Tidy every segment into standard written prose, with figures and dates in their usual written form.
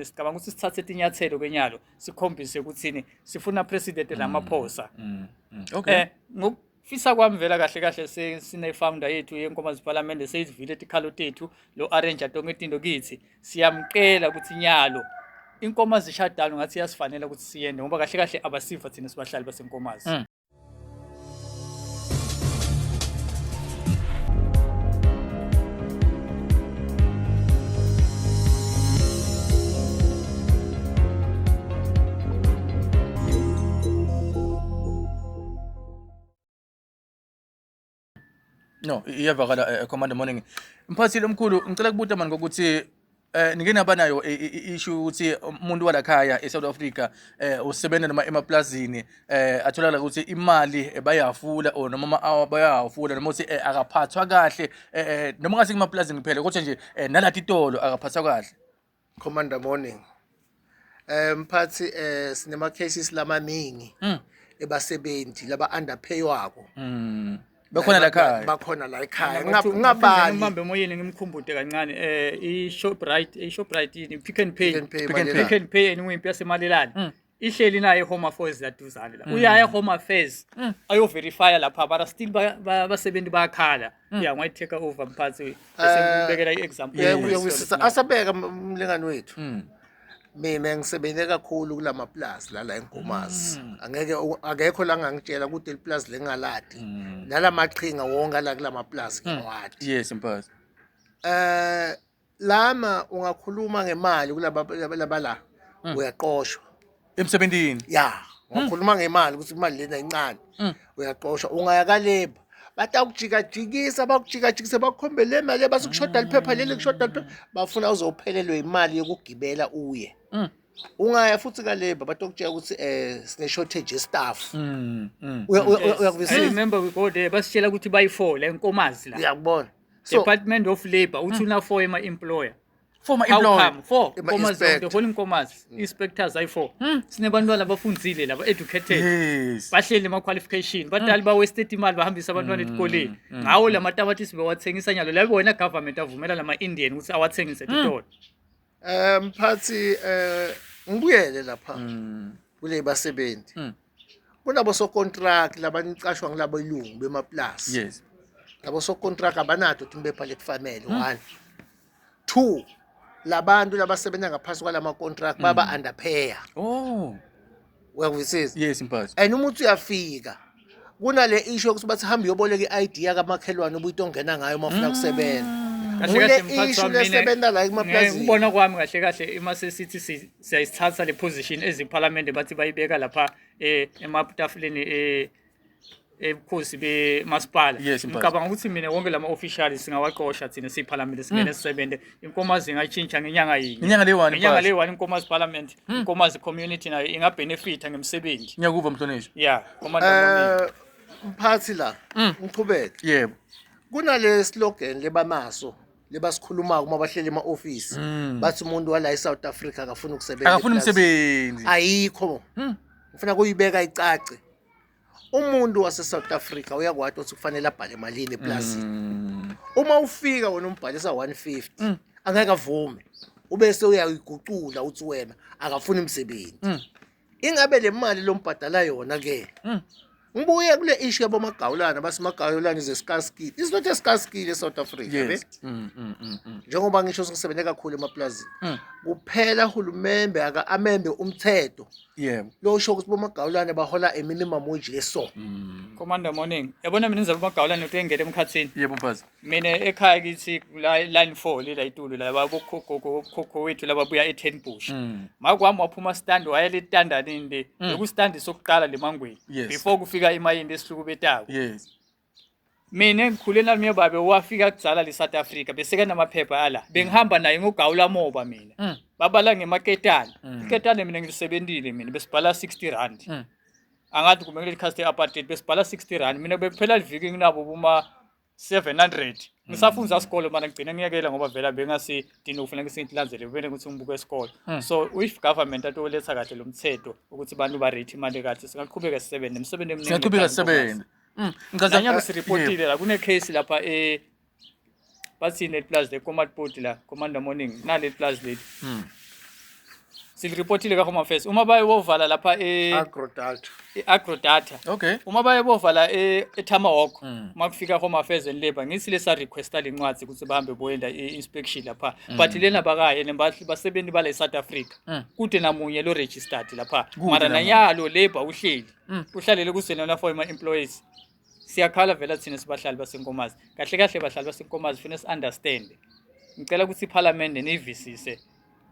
siphalamende sicabanga ukuthi sithathe tinyathelo kenyalo sikhombise ukuthini sifuna President Ramaphosa. Okay. Ngokufisa kwami vela kahle kahle sine founder yethu yeNkomazi Parliament seyivile tikhalo tethu lo arrange tonke tinto kithi siyamcela ukuthi nyalo iNkomazi shutdown ngathi iyasifanela ukuthi siyende ngoba kahle kahle abasifa thina sibahlali baseNkomazi. No, iyavakala Commander Morning. Mphathi lomkhulu ngicela kubuta mani ukuthi nike naba nayo issue ukuthi umuntu walakhaya eSouth Africa usebenza noma emaplazini atholakala ukuthi imali bayahafula or noma ama-hour bayahafula noma ukuthi akaphathwa kahle noma ngase kumaplazini kuphela kodwa nje nalathi itolo akaphathwa kahle. Commander Morning. Mphathi sinema cases lamaningi ebasebenzi laba underpaywako. Bakhona la ekhaya. Bakhona la ekhaya. Ngingabali. Ngibambe emoyeni ngimkhumbude kancane i-Shoprite yini Pick n Pay. Pick n Pay, Pick n Pay. Pick n Pay anyway impi yasemalelane. Ihleli naye e-Home Affairs laduzane la. Uyaya e-Home Affairs ayoverifya lapha bara still basebenzi bayakhala. Yeah, ngayi take over mphathi bese ngibekela i-example. Yebo, uyakwisisa. Asabeka umlingani wethu. Mina ngisebenze kakhulu kulama plus la eNkomazi. Angeke akekho la ngangitshela ukuthi liplazi lengaladi. Nalamaqhinga wonke la kulama plus ngiyawadi. Yes mphathi. Lama ungakhuluma ngemali kulaba laba la uyaqoshwa. Emsebenzini. Ya, ungakhuluma ngemali ukuthi imali lena incane. Uyaqoshwa ungaya ka-labor. Batakujikajikisa bakujikajikise bakukhombe le mali basukushoda liphepha leli kushoda liphepha bafuna uzophelelwe imali yokugibela uye. Ungaya futhi ka-labor batokutshela ukuthi sine shortage ye-staff. I Uyakuvisisa? remember we go there basitshela ukuthi bayi-4 la eNkomazi la. Uyakubona. So Department of Labor uthi una 4 ema employer. Former How employer. come? 4 Ema Nkomazi the inspector. whole Nkomazi inspectors ayi-4. Sinebantwana abafundzile laba educated. Yes. Bahleli ama qualification badali ba wasted imali bahambisa abantwana esikoleni. Ngawo lama tamatisi bewathengisa nyalo la wena government avumela lama Indian ukuthi awathengise etitolo. Mphathi ngibuyele lapha kule basebenzi. Kunabo sokontract labanicashwa ngilabo ilungu bemaplasi. Yes. Labo sokontract abanato timpepha lekufanele one. Two labantu labasebenza ngaphansi kwalama contract baba underpay. Oh. Uyakuvisisa? Yes mphathi. And uma uthi uyafika kunale issue yokuthi bathi hamba uyoboleka i-ID yakamakhelwane ubuye ongena ngayo uma ufuna kusebenza. Kahle kahle Kule mphathi issue wami mina lesebenza la emaplazini. ngikubona kwami kahle kahle uma sesithi siyayisithatha le position eziphalamende bathi bayibeka lapha ematafuleni ebukhosi bemasipala. Yes, mphathi. Ngicabanga ukuthi mina wonke lama officials singawaqosha thina siyiphalamende singene sisebenze. Inkomazi ingatshintsha ngenyanga yinye. Ngenyanga leyi-one, Ngenyanga mphathi. leyi-one Inkomazi Parliament, Inkomazi community nayo ingabenefita ngemsebenzi. Ngiyakuva mhlonishwa. Yeah, Commander Morning. Mphathi la ngiqhubeke. Yebo. Kunale slogan lebanaso lebasikhuluma uma bahleli ema-office bathi umuntu wala eSouth Africa akafuni ukusebenza. Akafuni eplazini. umsebenzi. Ayikho. Ngifuna kuyibeka icace. Umuntu wase South Africa uyakwati ukuthi kufanele abhale malini eplazini. Uma ufika wena umbhalisa 150 angeke avume. Ubese uyayigucula uthi wena akafuni umsebenzi. Ingabe le mali lombhadala yona ke? Ngibuye kule issue yabomagawulana basimagawulana is a scarce skill. It's not a scarce skill eSouth Africa. Yes. Be? Njengoba ngisho sengisebenze kakhulu emaplazini. Kuphela uhulumende aka amende umthetho Yebo. lo sho ukuthi bomagawulane bahola a minimum wage leso. Commander Morning. Yabona mina indaba amagawulane uthi engene emkhathini. Yebo mphathi. Mina ekhaya kithi la line 4 lela itulo la babokhokho khokho wethu lababuya eTenbush. Makwami waphuma stand wayele tandanini le. Bekustand sokuqala lemangweni. Yes. Before kufika imayini esihlukubetako. Yes. Mina ngikhule nami babe wafika kudzala le South Africa bese kanamaphepha ala. Bengihamba naye ngogawula moba mina. Babala ngemaketane. Iketane mina ngilisebentile mina besibhala 60 rand. Angathi kumele likhasi apartheid besibhala 60 rand mina bekuphela liviki nginabo buma 700 ngisafunza isikole mana ngigcine ngiyekela ngoba vela bengasidini kufanele singilandzele vele ukuthi ngibuke isikole. So if government atoletha kahle lo mthetho ukuthi abantu ba rate imali kahle singaqhubeka sisebenze imisebenzi eminingi Singaqhubeka ekhaya sisebenze. Ngichaza Nanyalo siripotile la kune case lapha bathini le plaza le Command Port la Commander Morning nale plaza leli. Siliripotile ka Home Affairs. Uma baye bovala lapha e Agrodata. Agrodata. Uma baye bovala eTamahawk, uma kufika Home Affairs and Labor, ngithi lesa requesta lencwadi ukuthi bahambe boyenda i-inspection lapha. But lena bakaye basebenzi bala eSouth Africa. Kude namunye lo registered lapha. Kude Mara namunye. nanyalo labor uhleli. Uhlalele kusenona for ama employees. Siyakhala vela thina sibahlali baseNkomazi. Kahle kahle bahlali baseNkomazi funa si-understand. Ngicela ukuthi iParliament niyivisise,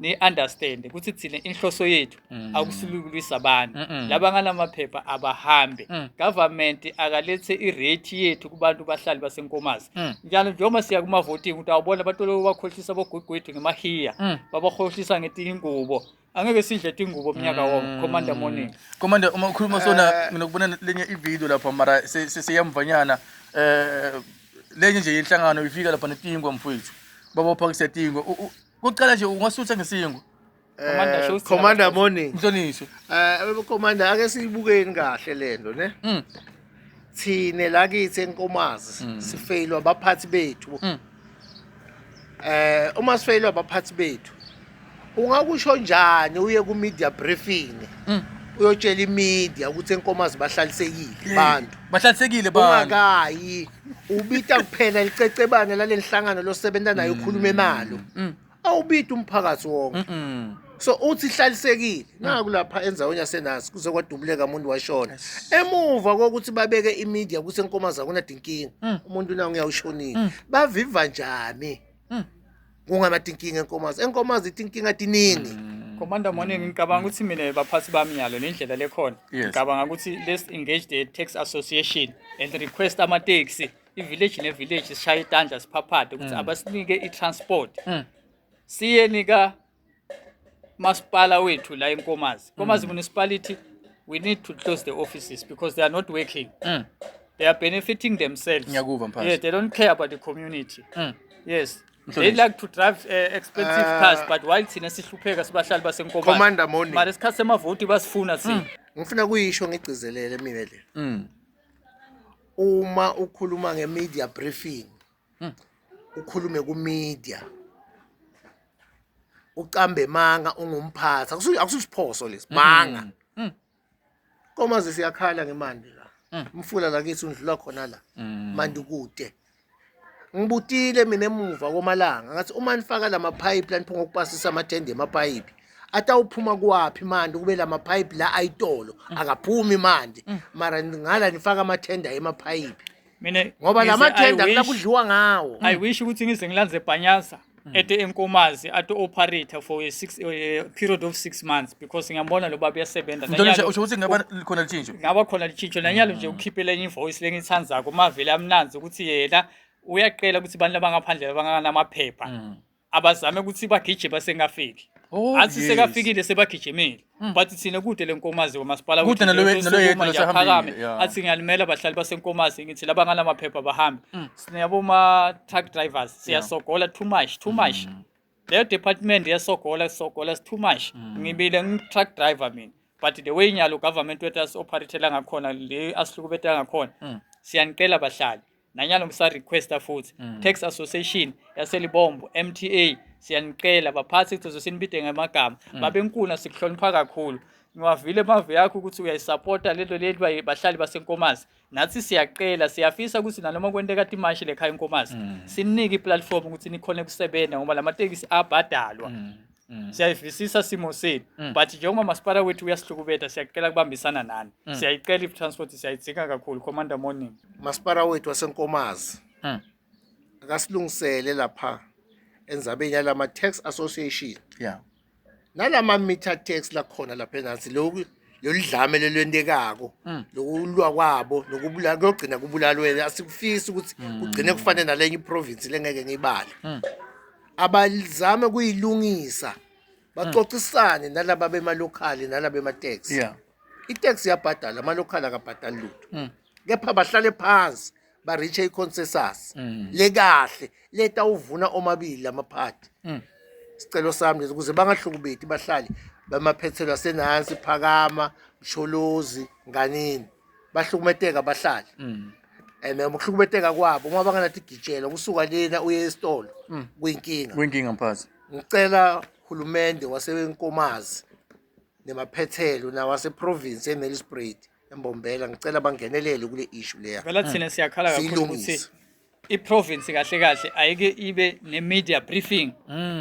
ni-understand ukuthi thina inhloso yethu akusilukulwisa abantu. Laba ngalamaphepha abahambe. Government akalethe i-rate yethu kubantu bahlali baseNkomazi. Njalo njengoba siya kuma-voting ukuthi awubona abantu lokhu bakhohlisa abogwegwethu ngemahiya, babakhohlisa ngetingubo. Angeke sidle tingubo umnyaka wonke. Commander Morning. Commander, uma ukhuluma sona nginokubona lenye ivideo lapha, mara seyamvanyana, lenye nje yenhlangano ifika lapha netingwa, mfowethu, babophakisa tingwa. Kuqala nje ungasutha ngesingwa. Commander, show Commander Morning. Mhlonishwa. Commander, ake siyibukeni kahle lento ne. Thine la kithi eNkomazi sifeyilwa abaphathi bethu. Uma sifeyilwa abaphathi bethu, ungakusho njani uye ku media briefing? Uyotshela imedia ukuthi eNkomazi bahlalisekile bantu. Bahlalisekile bantu. Ungakayi ubita kuphela licecebane lalenhlangano losebenza nayo, ukhulume nalo. Awubita umphakathi wonke. So uthi ihlalisekile naku lapha endaweni yasenasi kuze kwadubuleka umuntu washona emuva kokuthi babeke imedia ukuthi eNkomazi akunadinkinga, umuntu nawo ngiyawushonile. Baviva njani kungamadinkinga eNkomazi? ENkomazi itinkinga tiningi. Commander Morning, ngicabanga ukuthi mina baphathi bami nyalo nendlela lekhona. Ngicabanga ukuthi let's engage the tax association and request amateksi, i-village ne-village, sishaye itandla siphaphate ukuthi abasinike i-transport. Siye nika masipala wethu la eNkomazi. Nkomazi municipality, we need to close the offices because they are not working. They are benefiting themselves. Ngiyakuva, mphathi. Yeah, they don't care about the community. Yes. They Mhlonishwa. like to drive expensive cars, but while thina sihlupheka sibahlali baseNkomazi. Commander Morning. Mara isikhathi semavoti basifuna thina. Ngifuna kuyisho ngigcizelele mina le. Uma ukhuluma nge-media briefing, ukhulume ku-media ucambe manga ungumphathi, akususiphoso lesi manga. Nkomazi siyakhala ngemandi la, umfula lakithi undlula khona la, mandi kude. Ngibutile mina emuva komalanga ngathi uma nifaka lamaphayiphi la niphunga ukupasisa amathende emaphayiphi, atawuphuma kuwaphi mandi kube lamaphayiphi la ayitolo akaphumi mandi, mara ngala nifaka amathenda emaphayiphi? Mina Ngoba la ngize, mathenda I wish- kula kudliwa ngawo. I wish ukuthi ngize ngilanze Bhanyasa ete eNkomazi ato operator for a period of 6 months because ngiyambona lo baba uyasebenza. Mhlonishwa, Nanyalo- usho ukuthi ngaba khona litshintsho. Ngaba khona litshintsho nanyalo nje ukhiphele enye invoice lengithandzako mavele amnanzi ukuthi yena uyaqela ukuthi abantu abangaphandle abanganamaphepha abazame ukuthi bagijime basengafiki. Athi sekafikile sebagijimile, but thina kude le Nkomazi wamasipala Kude wethu nje, naloyedwa usukuma nje losehambile, aphakame, athi ngiyalimela bahlali baseNkomazi, ngithi labanganamaphepha bahambe. Sineyabo ma-truck drivers, siyasogola too much, too much. Leyo department iyasogola, sogola too much. Ngibile ngi-truck driver mina, but the way nyalo government wethu asi-operatela ngakhona, le asihlukubetela ngakhona, siyanicela bahlali. Nanyalo ngisa-requesta futhi tax association yaseLibombo, MTA, siyanicela baphathi, kuze sinibide ngamagama babenkulu, sikuhlonipha kakhulu. Ngiwavile emave yakho ukuthi uyayisapota lelo leli bahlali baseNkomazi. Nathi siyacela, siyafisa ukuthi nanoma kwenteka timashi lekhaya eNkomazi, sinike iplatform ukuthi nikhone kusebenza ngoba lamatekisi abhadalwa. Siyayivisisa simo senu, but njengoba masipala wethu uyasihlukubeta, siyacela kubambisana nani. Siyayicela i-transport, siyayidzinga kakhulu, Commander Morning. Masipala wethu waseNkomazi akasilungisele lapha endzabeni yalama tax association nalama meter tax lakhona lapha enansi, lokhu loludlame lolwentekako, lokulwa kwabo nokubulala kuyogcina kubulalwene. Asikufisi ukuthi kugcine kufane nalenye iprovince lengeke ngiyibale. Abazame kuyilungisa, baxoxisane nalaba bemalokhali nalaba bemateksi. Iteksi iyabhadala, amalokhali akabhadali lutho, kepha bahlale phansi ba-reach-e i-consensus lekahle letawuvuna omabili lamaphathi. Sicelo sami lesi ukuze bangahlukubeti bahlali bamaphethelo asenansi, Phakama, Msholozi, Nganini. Bahlukumeteka abahlali and ukuhlukumeteka kwabo uma banganathi gitshela kusuka lena uye esitolo kuyinkinga. Kuyinkinga, mphathi. Ngicela hulumende waseNkomazi. nemaphethelo nawaseprovince eNelspruit eMbombela, ngicela bangenelele kule issue leya. Vela thina siyakhala kakhulu ukuthi Siyilungise. iprovince kahle kahle ayike ibe ne-media briefing,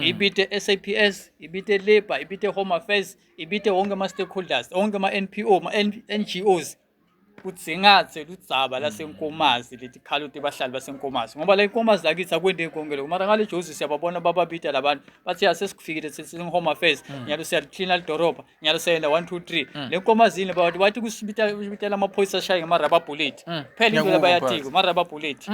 ibite SAPS, ibite Labour, ibite Home Affairs, ibite wonke ama-stakeholders, wonke ama-NPO, ama-NGOs, kudzingatse ludzaba laseNkomazi letikhalo tebahlali baseNkomazi, ngoba la iNkomazi lakithi akwendeki konke lokho. Mara ngale Jozi siyababona bababita labantu bathi asesikufikile sesing-Home Affairs, nyalo siyaliklina lidorobha, nyalo siyenda 1 2 3. Le Nkomazini bathi bathi kusibitela amaphoyisa ashaye ngama-rubber bullet phela into Ngiyakuva, labayatiko ma-rubber bullet.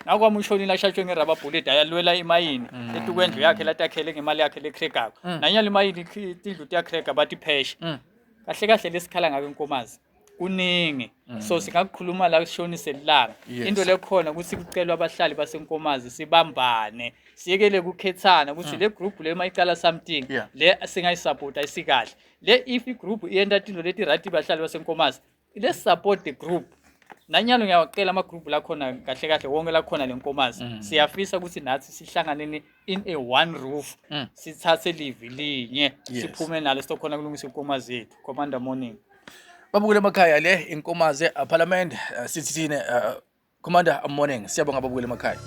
Nakwami ushonile ashatshwe nge-rubber bullet ayalwela imayini etukwendlu yakhe latakhele ngemali yakhe lekrekako. Nanyalo imayini tindlu tiyakreka bathi phesha. Kahle kahle lesikhala ngako eNkomazi kuningi, so singakukhuluma la kushonise ilanga. Into lekhona ukuthi kucelwa abahlali baseNkomazi sibambane, siyekele kukhethana ukuthi le group le mayicala something le singayisupport ayisikahle le. If igroup iyenta tinto leti right, bahlali baseNkomazi, let's support the group. Nanyalo ngiyawacela ama-group lakhona kahle kahle wonke lakhona leNkomazi, siyafisa ukuthi nathi sihlanganeni in a one roof, sithathe livi linye, siphume nalo sitokhona kulungisa iNkomazi yethu. Commander Morning. Babukele emakhaya, le iNkomazi Parliament. Sithi thine, Commander Morning, siyabonga babukele emakhaya.